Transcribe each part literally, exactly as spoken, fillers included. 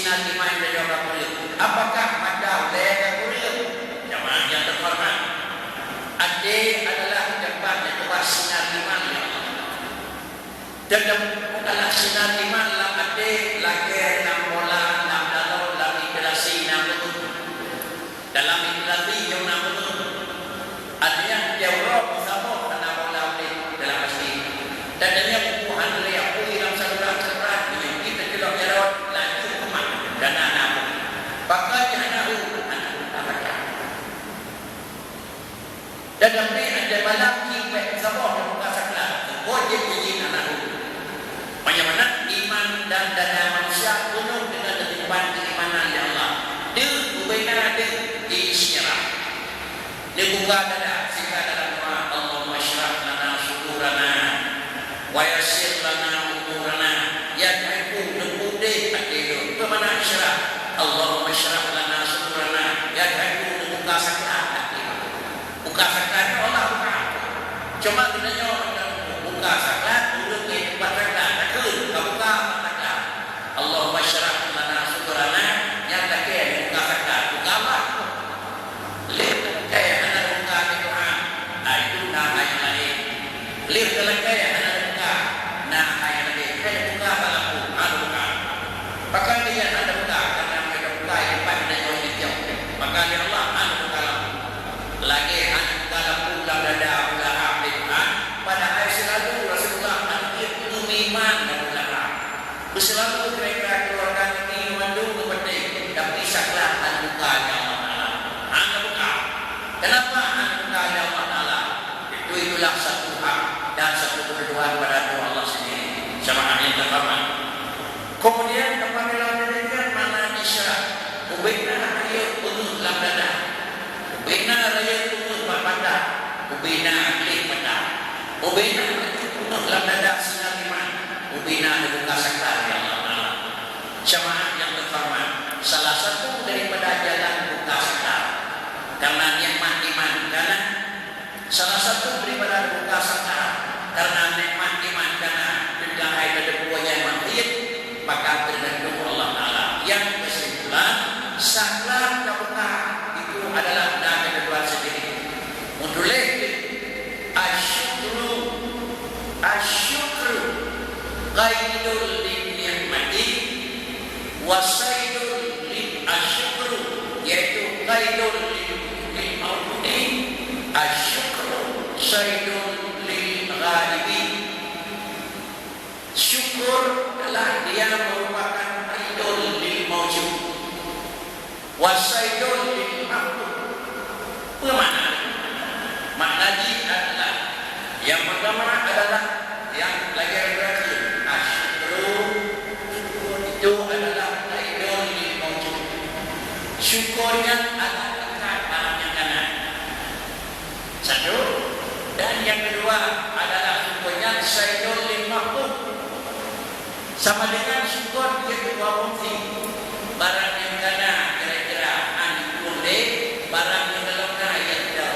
Sinar iman tanyoe ka kureueng. Apakah mata ulèe ka kureueng? Jamaah nyang teuhoreumat, até adalah teumpat nyang teuba sinar iman nyan. Teutap adalah sinar iman lam até lagèe lam bola, lam dalon, lam ventilasi na peunuh. Dalam ventilasi nyoe na peunuh. Artinya, tiep uroe meusaboh hana bola udép dalam até. Dan tanyoe peubuhan lé apui lam saluran-saluran, meunyoe kita culok jaroe, laju kumat, dan hana apui. Pakon jih hana hu, hana hu. Dan sampai ada malam, jih bèk meusaboh dan buka saklat. Seubot jih jih hana hu. Meunyoe meunan iman dan dada manusia peunoh deungon teutimpan keimanan lé Allah. Deuh, bubena deuh, isyirah. Neubuka dada, sehingga dalam doa, "Allahumma syrah lana sudurana, wa yassir lana umurana." Ya Tuhanku, neupeudeh até lôn. Peue makna syrah? "Allahumma syrah lana sudurana." Ya Tuhanku, neubuka saklat até lôn. Buka saklat nyoe Allah buka. Cuma geutanyoe buka saklat, ureueng nyang buka saklat, takheun ka buka saklat. Allahumma syrah lana sudurana, nyan lakèe buka saklat, buka Allah. Lheuh talakèe hana buka di Tuhan, nah, itu na hai nyang laén. Lheuh talakèe hana buka, na hai nyang laén. Hai buka bak lampu, hana buka. Pakon dia hana buka? Karena meunyoe buka, ya, pat geutanyoe di tiong. Maka lé Allah hana buka lampu. Lagèe hana buka lampu lam dada Abu Lahab lé Tuhan, padahai seulalu Rasulullah hana jeuet peungiman Abu Lahab. Beuseulalu kira-kira keuluwarga Nabi mandum geupatéh, tapi saklat hana buka lé Allah Taala. Hana buka. Kenapa hana buka lé Allah Taala? Itu, itulah satu hak dan satu kebutuhan pada Allah sendiri. Jamaah yang terhormat. Kemudian, apabila demikian, mana isyarat? Ubena rayeuk peungeuh lam dada. Ubena rayeuk peungeuh bak mata. Ubena gleh mata. Ubena rayeuk peungeuh lam dada sinan iman. Ubena dibuka sakral lé Allah Taala. Jamaah yang terhormat, salah satu daripada jalan buka sakral karena nikmat iman, karena Salah satu daripada buka sakral karena nikmat iman, karena teuka hai teudeungoe nyang meuhit, maka teudeungoe Allah Taala. Yang kesimpulan, sakral tabuka itu adalah na ketentuan sendiri. Meutuléh, asyukru, asyukru qaidul lin nikmati, Wasaidul lil asyukru, yaitu qaidul lil, lil maujudi, asyukru saidul lil ghaibi. Syukur telah dia merupakan qaidul lil maujud. Wasaidul lil mahbub. Peue makna? Makna jih adalah, yang pertama adalah yang lagèe berarti asyukru, itu adalah ridho lil maujud. Syukur nyan adalah dekat barang nyang kana. Satu. Dan yang kedua adalah syukur nyan saidul lil mahbub. Sama dengan syukur dia kedua fungsi. Barang nyang kana kira-kira hana dipeureulèe, barang nyang golom na ia teuka.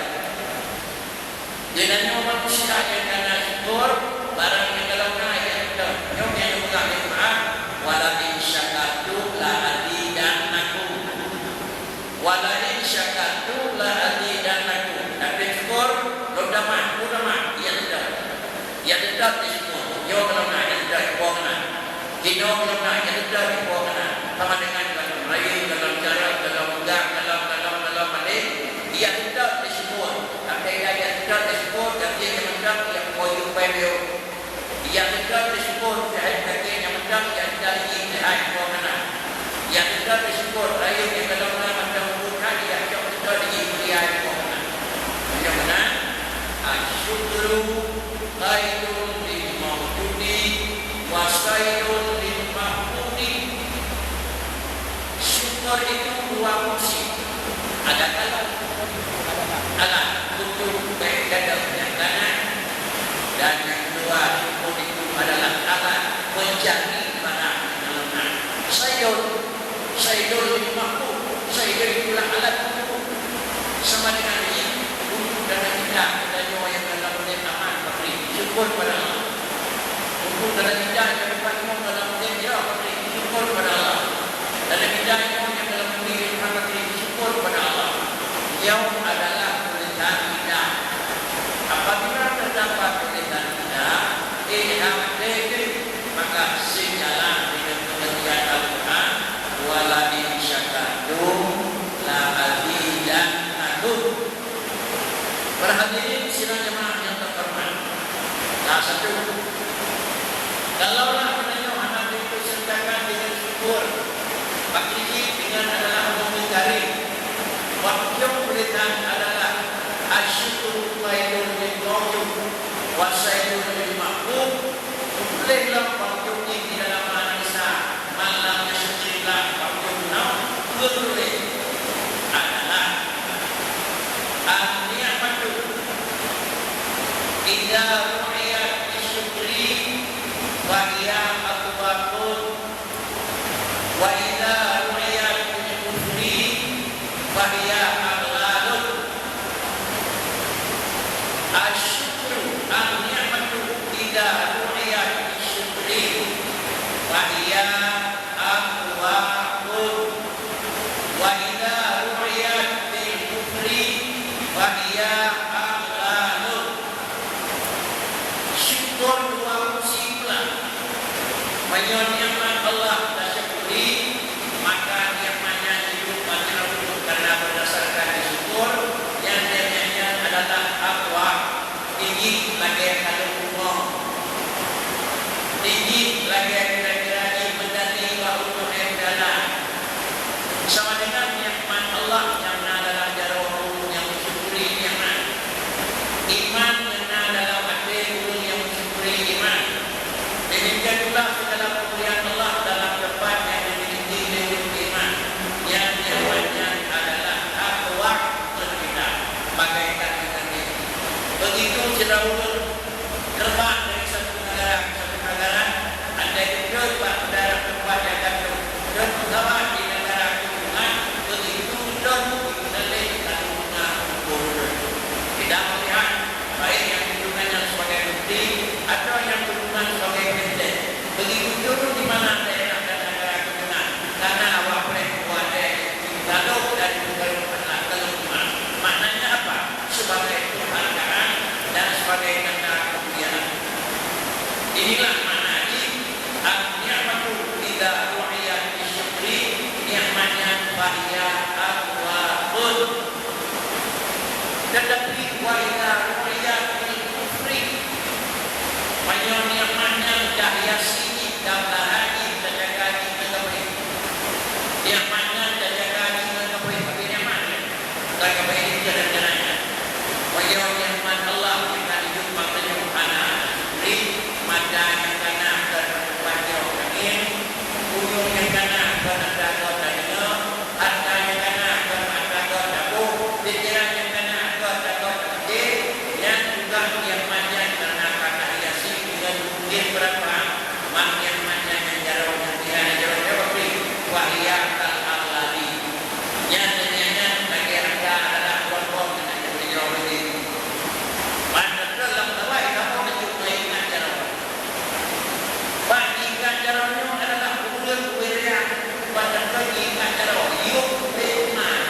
Geutanyoe manusia nyang kana syukur, barang nyang golom na ia teuka. Nyoe nyang geupeugah lé Quran, "Wala in syakartum la azidannakum." Wala in syakartum la azidannakum. Tapi syukur, lôn tamah, lôn tamah, ia teuka. Ia teuka disyukur. Nyoe golom na, ia teuka disyukur keunan. Jinoe golom na, ia teuka disyukur keunan. Sama dengan golom rayeuk, golom carông, golom peugah, golom, golom, golom padé, ia teuka disyukur. Tapi ia, ia teuka disyukur, tapi ia teuka, ia peukoh yue pai beu. Ia teuka disyukur, hai kaki nyang mantong, ia teuka di jih, hai po keunan. Ia teuka disyukur, rayeuk nyang golom na mantong buet that, ia cok teuka di jih, ia po keunan. Meunyoe meunan, asyukru qaidun lil maujudi wa saidun lil mahmudi. Syukur itu dua fungsi. Ada alat, alat untuk bèk gadôh nyang kana, dan nyang kedua, syukur itu adalah alat menjadi barang nyang na. Saidul, saidul lil mahbub, saidul itulah alat untuk. Sama dengan ini, untuk dan kita, kita nyoe nyang dalam dunia aman, syukur pada Allah. Untuk dalam kita, kita dalam dunia, syukur pada Allah. Dan Bak jih dengan adalah mungkin karim. Bak ujong tulisan adalah asyukru khairun lil mau'ud wa sairun lil mahbub. Tuléh lom bak ujong jih di dalam Al-Nisa, malam yang suci lah bak ujong enam, tulis adalah an-ni'matu idza ru'iyat bisyukri fahiya atwaqun. Wa idza ru'iyat bil kufri, fahiya aghlalu. Asyukru an-ni'matu idza ru'iyat bisyukri, fahiya atwaqun. Wa idza ru'iyat bil kufri, fahiya aghlalu. Syukur dua fungsi pula. Meunyoe nikmat Allah tasyukuri, maka nikmat nyan jeuet bak droe, karena berdasarkan syukur, nyang demikian adalah aqwa, tinggi lagèe kalon rumoh, tinggi lagèe kira-kira jih meudali bak uneuen dalam. Sama dengan nikmat Allah nyang na dalam jaroe ureueng nyang mensyukuri nikmat. Iman nyang na dalam até ureueng nyang mensyukuri iman. Demikian pula segala pemberian Allah dalam tempat nyang dimiliki lé ureueng iman. Nyang nikmat nyan adalah aqwa, kita bagaikan kita ni. Begitu cedera ureueng terbang dari satu negara ke satu negara, andai jeuet bak daerah teumpat nyang ka jeuet, jeuet meusabat di negara keuntungan, begitu jeuet dipeudaleh lalu na ukur jeuet. Kita melihat, baik nyang keuntungan nyan sebagai menteri, atau nyang keuntungan sebagai presiden. Begitu jeuet di mana daerah dan negara keuntungan, karena wapres dua deh, lalu dan juga anak keuntungan. Maknanya apa? Sebagai penghargaan dan sebagai tanda kemuliaan. Inilah makna jih, an-ni'matu idza ru'iyat bisyukri, nikmat nyan fahiya atwaqun. Tetapi wa idza ru'iyat bil kufri, meunyoe nikmat nyan tahiasi jih, tapeulahai jih, tajaga jih, takeubri. Nikmat nyan tajaga jih, takeubri, tapi nikmat nyan Maka bak ilée nyan, meunyoe nikmat Allah nyang ka neujok bak tanyoe hana tasyukuri, mata nyang ka na kon mata nyang ka ngieng, ureueng nyang ka na kon ata goe tadeungoe, hareuta nyang ka na kon ata goe taboh, pikiran nyang ka na kon ata goe tapike, nyan juga nikmat nyan kareuna ka tahiasi deungon mungken beurapa. Mak nyang manyang nyang jaroe nyang tiga jaroe nyoe pih, wahia kal aghlali. Nyan, nyan, nyan, lagèe anda adalah buet-buet nyang jeuet jaroe lé. Ban beutôi lam kawai kamoe neujok meuingat jaroe. Ban ingat jaroe nyoe adalah ureueng kubeurang, ban beutôi ingat jaroe, yôh kubeurang.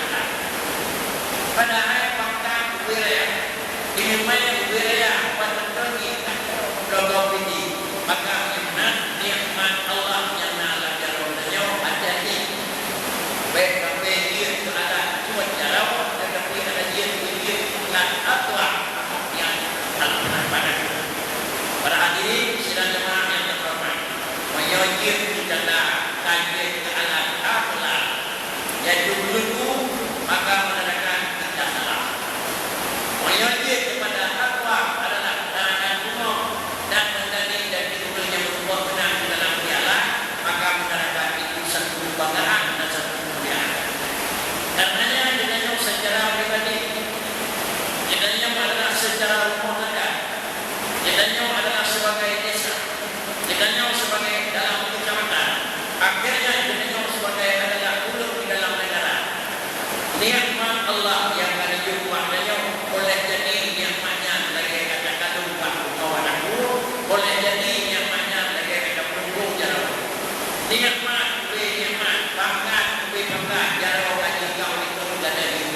Padahai pangkat kubeurang, ileumèe kubeurang, ban beutôi ingat jaroe. Lagèe nyan, maka meunan nikmat Allah nyang na lam jaroe tanyoe hati-hati. Bèk sampai jeuet keu alat cuet jaroe, tetapi alat jeuet keu jeuet keu alat Allah nyang Allah bri. Para hadirin sidang jamaah nyang terhormat, meunyoe jeuet keu tanda, ka jeuet keu alat Allah, yaitu meulunggu, maka meunandakan kita salah. Meunyoe jeuet keupada Allah adalah tangan bunoe dan meuntali dan ureueng nyang meubuet meunan di dalam piala, maka meunandakan itu satu kebanggaan dan satu kemuliaan. Karenanya, geutanyoe secara pribadi, geutanyoe adalah secara rumah tangga, geutanyoe adalah sebagai desa, geutanyoe sebagai dalam kecamatan, akhirnya geutanyoe sebagai adalah ureueng di dalam negara. Nikmat Allah nyang ka neujok bak tanyoe, boleh jadi nikmat nyan lagèe gata kalon bak rumoh aneuk buet, boleh jadi nikmat nyan lagèe gata peurumpok jaroe. Nikmat, ubé nikmat, pangkat, ubé pangkat, jaroe ka jeuet keu ureueng gadôh.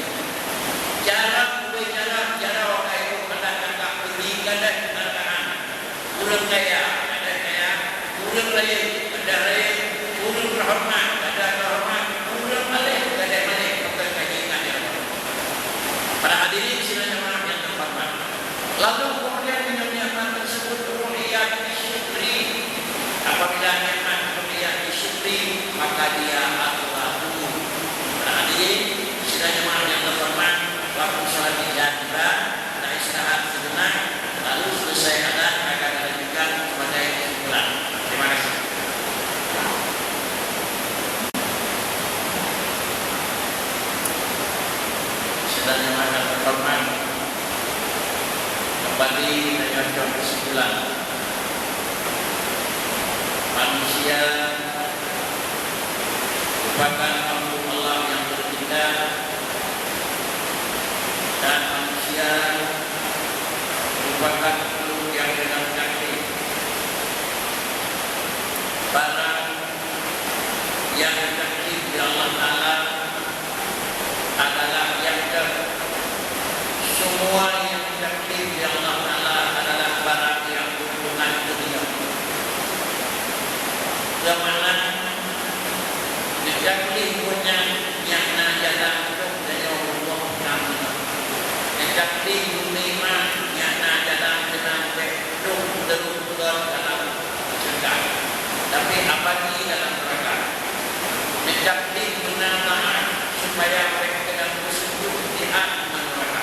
Jaroe, ubé jaroe, jaroe ka jeuet keu aneuk kakak, ubé gadôh hareuta. Ureueng kaya, gadôh kaya, ureueng rayeuk, gadôh rayeuk, ureueng teuhoreumat, gadôh teuhoreumat, ureueng malèe, gadôh malèe, bukan ka jeuet nyan. Para hadirin sidang jamaah nyang terhormat. Lalu kemudian dengan nikmat tersebut ru'iyat bisyukri. Apabila nikmat ru'iyat bisyukri, maka dia adalah Kembali dengan kesimpulan, manusia merupakan makhluk Allah yang tercipta dan manusia merupakan makhluk yang dengan takdir. Barang yang ditakdir di Allah Taala adalah yang ter-, semua yang ditakdir di Allah Taala adalah barang yang beruntungkan dunia. Kemanaan ditakdir punya yang na jalan untuk daya Allah Taala. Ditakdir dunia yang na jalan dengan untuk terus dalam syurga, tapi abadi dalam neraka. Ditakdir guna taat supaya mereka dalam tersebut di alam neraka.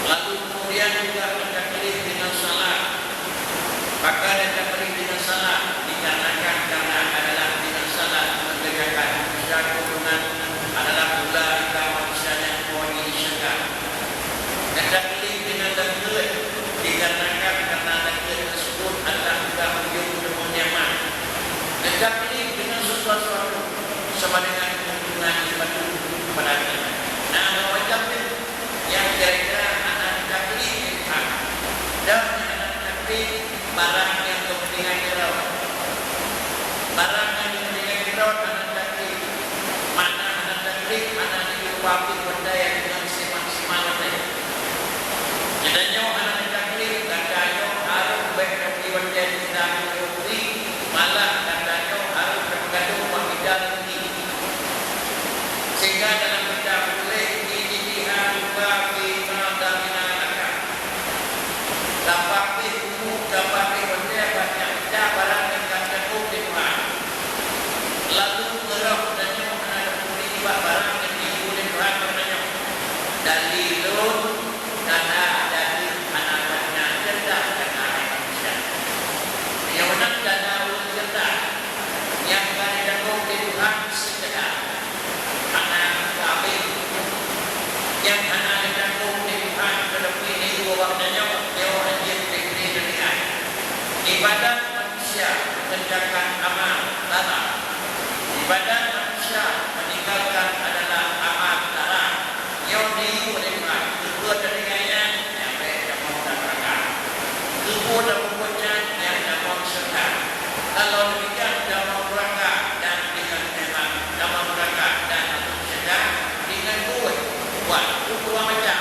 Lalu kemudian juga ditakdir dengan salat. Maka ditakdir dengan salat dikarenakan karena adalah dengan salat mengerjakan satu dengan adalah pula kita manusia yang kau ini syurga. Ditakdir dengan dangkeut dikarenakan karena dangkeut tersebut adalah juga ujung semua nikmat. Ditakdir dengan sesuatu sama dengan keuntungan sepatu kepada kita. Nah, macam tu yang kira-kira anak ditakdir, dan anak ditakdir barang yang kepentingan kita. Barang yang kepentingan kita anak ditakdir. Mana anak ditakdir, anak ditakdir, pabrik benda yang dengan semaksimal mungkin. Kita nyoe hana taklif, gata nyoe harôh bèk taklif watèe gata meunyoe, malah gata nyoe harôh tapeugah bak mita rezeki. Sehingga dalam kitab tuléh, "Ijtihad buka fi ma damina laka." Sapat pih umu, sapat pih watèe bak mita barang nyang ka teuhom lé Tuhan. Lalu meurôh tanyoe hana tapeugah nibak barang nyang jipeugah lé Tuhan bak tanyoe. Dari lôn, Dana dari anak-anak cerdas dan anak manusia. Nyang meunan dana ureueng cerdas nyang ka jitanggung lé Tuhan seukeudar hana keuhabéh. Nyang hana jitanggung lé Tuhan keuleubeh nibak watèe nyoe, nyoe hanjeuet dikri dunia. Ibadat manusia mengerjakan amal tarah. Ibadat manusia meninggalkan adalah amal tarah. Nyoe di ulèe Tuhan, keupeue teuringat nyan, nyang bèk tamong lam neuraka. Keupeue tapubuet nyan, nyang tamong syeuruga. Kalau demikian, tamong neuraka dan dengan nikmat, tamong neuraka dan masuk syeuruga dengan buet, buet, dua macam.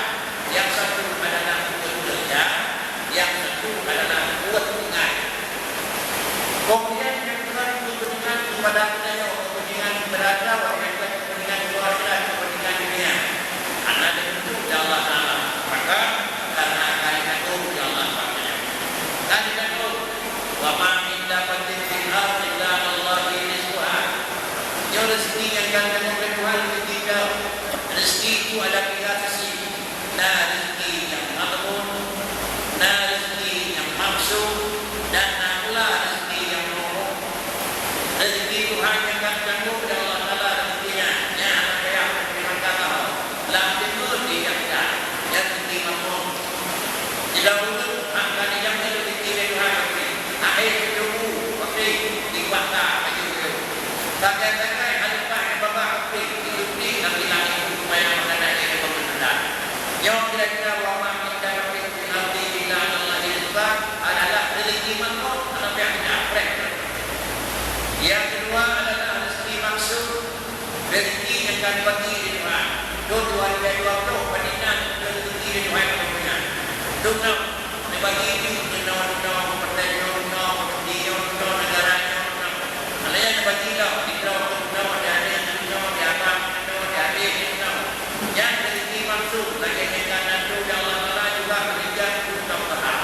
Yang satu adalah buet keureuja, yang satu adalah buet tinggai. Kemudian yang kedua, kepentingan kepada kita nyoe, kepentingan berada, bukan kepentingan keluarga, kepentingan dunia. Karena dibentuk oleh Allah Taala. Maka, karena akan diatur oleh Allah Taala. Dan diatur, "Wa ma min dabbatin fil ardi illa 'alallahi rizquha." Nyoe rezeki nyang ka geutanyoe lé Tuhan keu kita. Rezeki itu ada tiga sisi. Na rezeki nyang maklum, na rezeki nyang maksum, dan na pula rezeki nyang meuhom. Rezeki Tuhan nyang ka teutanggong lé Allah Taala rezeki nyan, nyan hana payah teurimong kata. Lam teumpat di Jakarta, nyan rezeki maklum. Di dalam ureueng hana dijamin rezeki lé Tuhan, tapi akhé teutunggu, tapi di kuasa baju. Sagai-sagai hana leupah babah, tapi di dunia, tapi langit, supaya makanan yang dibangun. Nyoe kira-kira wa ma min dabbatin fil ardi illa 'alallahi rizquha adalah rezeki makhluk, hana payah kita preh. Yang kedua adalah rezeki maksum, rezeki nyang ka dibagi lé Tuhan. Dua ribu dua puluh, bandingan rezeki lé Tuhan kepada dunia. Dunia dibagi di dunia, dunia, partai dunia, dunia, dunia, negara dunia. Hana nyang dibagi lah, di dunia, dunia, di atas dunia, di atas dunia, di atas dunia. Nyan rezeki maksum, lagèe nyang ka teutanggong lé Allah Taala juga meuninggai untuk tambahan.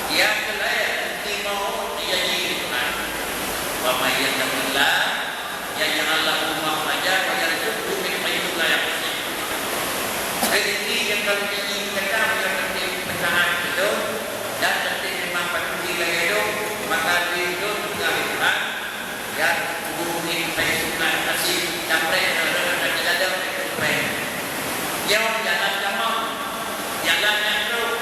Nyang keulhèe rezeki meuhom dijanji lé Tuhan. Wa may yattaqillah yaj'al lahu makhraja wa yarzuqhu min haitsu la yahtasib. Rezeki nyang ka lôn janji keu gata, nyang penting peusahat keu lôn dan penting memang patuhi lagèe lôn, maka lôn peugah lé Tuhan, "Yarzuqhu min haitsu la yahtasib." Daprè rot-rot nyang teugadang lé Tuhan. Nyoe jalan gampang, jalan nyang trok.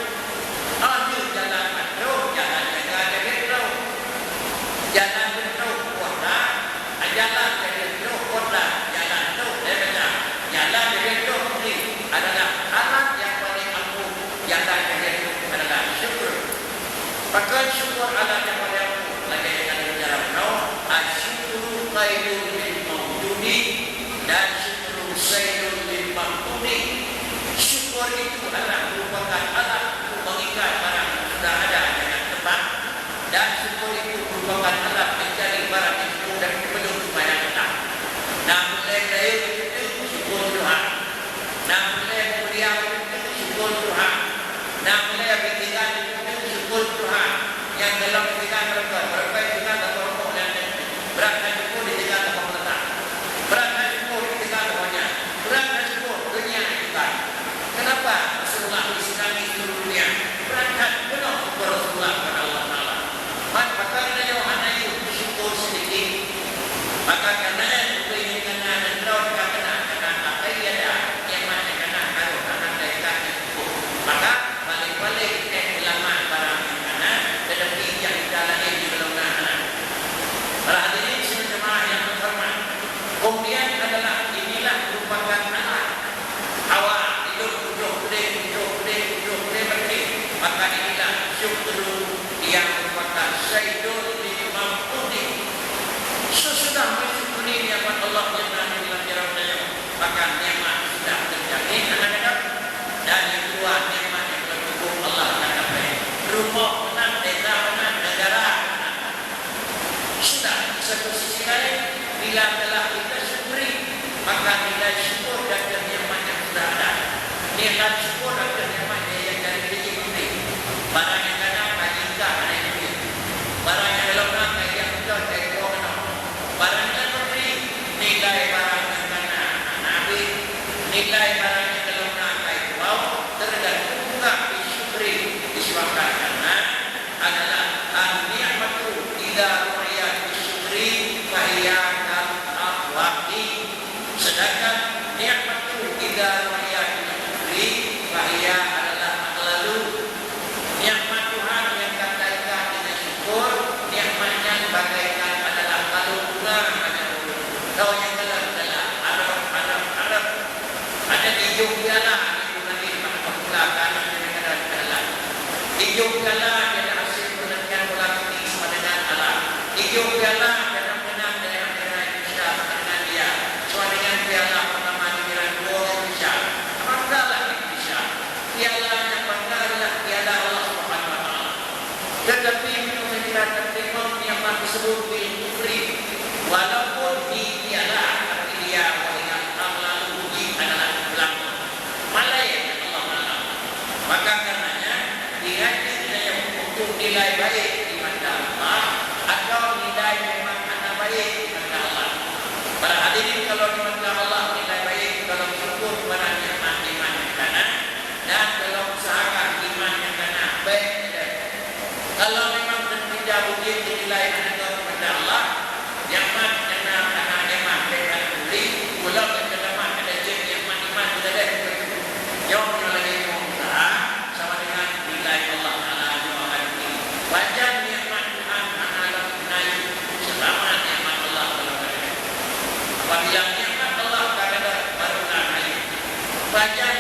Kemudian adalah inilah merupakan alat. Hawa hidup tujuh puluh, tujuh puluh, tujuh puluh berarti. Maka inilah syukru yang merupakan saidul lil mamqudi. Sesudah mensyukuri nikmat Allah yang ada di dalam jalan raya, maka nikmat sudah terjamin akan datang. Dan yang kedua, nikmat yang telah Allah akan dapat. Rumah menang, desa menang, negara menang. Sudah, satu sisi lain, bila telah kita syukuri, maka nilai syukur dan kenikmatan yang sudah ada. Nilai syukur dan kenikmatan yang jadi diri. Barang nyang ka na, ka jingka hana jiteubiet. Barang nyang golom na, ka jiak beutôi, ka jiwoe keunoe. Barang nyang ka na, nilai barang nyang ka na, hana habéh. Nilai barang nyang golom na, ka jiteubiet, tergantung juga disyukuri, disebabkan karena adalah an-ni'matu idza ru'iyat bisyukri fahiya kal aqwaqi. Sedangkan nikmatu idza ru'iyat bisyukri fahiya adalah aqlalu. Nikmat Tuhan nyang ka taingat dengan syukur, nikmat nyan bagaikan adalah kalon bunga banyak ureueng. Kau nyang galak-galak, arep, arep, arep. Ada di jong piala, di jong langit, maka pula kami dengan jalan. Di jong piala, ada hasil pertandingan bola kaki sama dengan alam. Di jong piala, ada menang daerah-daerah Indonesia sama dengan dia. Sama dengan piala pertama di Iran, dua Indonesia. Banggalah Indonesia. Piala yang bangga adalah piala Allah Subhanahu wa Taala. Tetapi meunyoe kita terima nikmat tersebut bil kufri, walaupun di piala, tapi dia wahai yang lalu di adalah belakang. Malai Allah Taala. Maka karenanya, diaji kita yang untuk nilai baik di mata Allah atau nilai memang hana baik di mata Allah. Para hadirin, kalau di mata Allah nilai baik, kalau syukur kepada nikmat iman yang ka na, dan kalau usahakan iman yang ka na, baik saja. Kalau memang terpindah ujian dinilai hana teurimong di mata Allah, nikmat nyang na hana nikmat, baik hana bri, ulang nyang ka na, hana cek nikmat iman, hana deh. Nyoe meunyoe lagèe nyoe usaha, sama dengan nilai Allah Taala nyoe akan bri. Pajan nikmat Tuhan hana lom na, selama nikmat Allah dalam badan. Apabila nikmat Allah ka gadôh, baru na. Pajan